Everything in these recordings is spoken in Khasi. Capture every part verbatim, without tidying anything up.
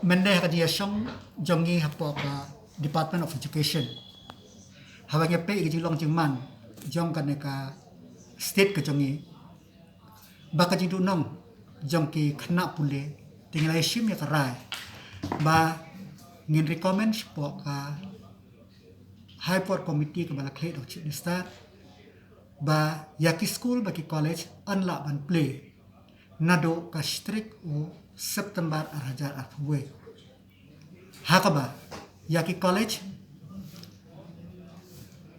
Mynne ha ka jingïashong jong ngi hapoh ka Department of Education, haba ngi peit ka jinglong jingman jong kane ka state ka jong ngi, ba ka jingduhnong jong ki khynnah pule, te ngi la ïashim ïa ka rai ba ngin recommend shapoh ka High Power Committee kaba la khlieh da u Chief Minister, ba ïa ki skul bad ki college yn lah ban plie naduh ka shi tarik u September ar hajar arphew wei. Ha kaba ïa ki college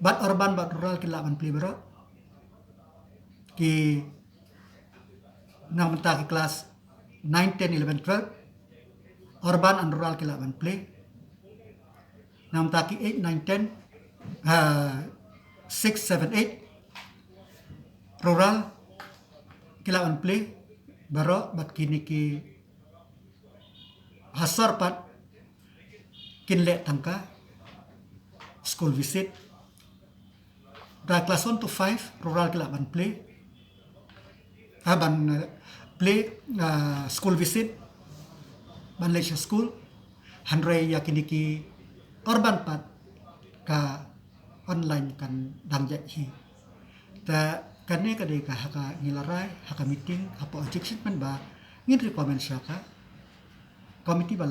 bad urban bad rural ki lah ban plie baroh. Ki na ka bynta ki klas nine, ten, eleven, twelve, urban and rural ki lah ban plie. Na ka bynta ki eight, nine, ten, ah, six, seven, eight, rural ki lah ban plie baroh. Bad kine ki ha sor pat kin leh tang ka school visit. Da klas one to five, rural ki lah ban plie, ha ban, eh, plie, ah, school visit, ban leit sha skul. Hynrei ïa kine ki urban pat ka online kan dang jait hi. Te kane ka dei ka ha ka ngi la rai ha ka meeting hapoh education, mynba ngin recommend sha ka committee ba